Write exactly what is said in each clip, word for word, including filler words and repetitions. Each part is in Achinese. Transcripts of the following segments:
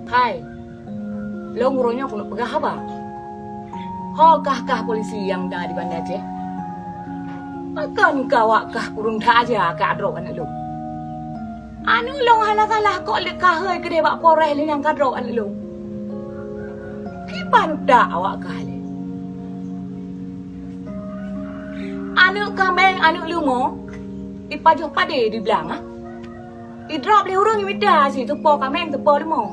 Hai, lôn uroe nyoe keuneuk peugah haba. Ho kah-kah polisi nyang na di Banda Aceh? Pakon kah awak kah kureueng that aja kah droe aneuëk lôn? Aneuëk lôn hana salah kok lé kahôi keudeh bak Polres lé nyang ka droe aneuëk lôn. Kiban dak awak kah lé? Aneuëk kaméng aneuëk leumo ipajoh padé di blang ah. Idrop lé ureuëng imita si teupo kaméng teupo leumo.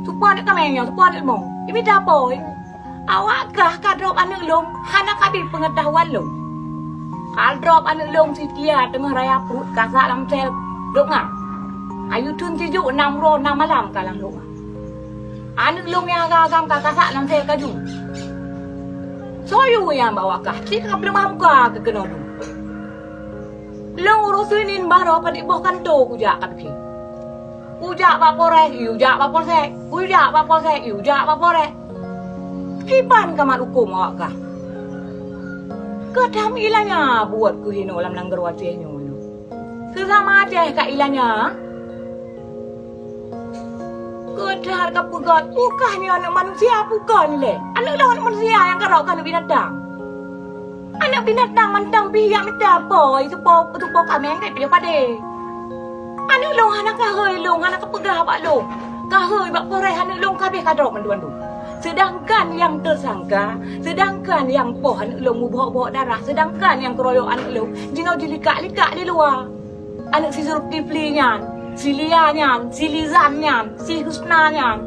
Teupo aneuëk kaméng nyoe, teupo aneuëk leumo. Imita po. Awak kah ka drop aneuëk lôn hana kabi peungeutahuan lôn. Ka drop aneuëk lôn sitia teungoh raya pruet kasak lam sel dok ngang. Ayu thon sijuek nam uroe nam malam ka lam dok ngang. Aneuëk lôn nyang agam-agam ka kasak lam sel kaju. Soe yue nyang bak awak kah? Cit ka peuleumah muka keu keunoe dum. Lôn uroe Senin baroe padub boh kanto kujak ka pike. Kujak bak Polres, yue jak bak Polsek. Kujak bak Polsek, yue jak bak Polres. Kiban ka mat hukôm awak kah? Keutam ilanya buet keuhinoe lam nanggroe Aceh nyoe. Seusama Aceh ka ilanya. Keutam ka peugah, bukah nyoe aneuëk manusia bukon lé. Aneuëk lôn aneuëk manusia nyang ka rot keuneuk binatang. Aneuëk binatang mantong pih jak mita po, teupo, teupo kaméng deh pih padé. Aneuëk lôn hana kahôi lôn, hana kapeugah bak lôn. Kahôi bak Polres aneuëk lôn kabeh ka drop mandum-mandum. Seudangkan nyang teusangka, seudangkan nyang poh aneuëk lôn meubohok-bohok darah, seudangkan nyang keuroyok aneuëk lôn jinoe jilikak-likak di luwa. Aneuëk si Zulkifli nyan, si Lia nyan, si Lizan nyan, si Husna nyan.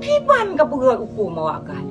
Kiban ka peugah hukôm awak kah?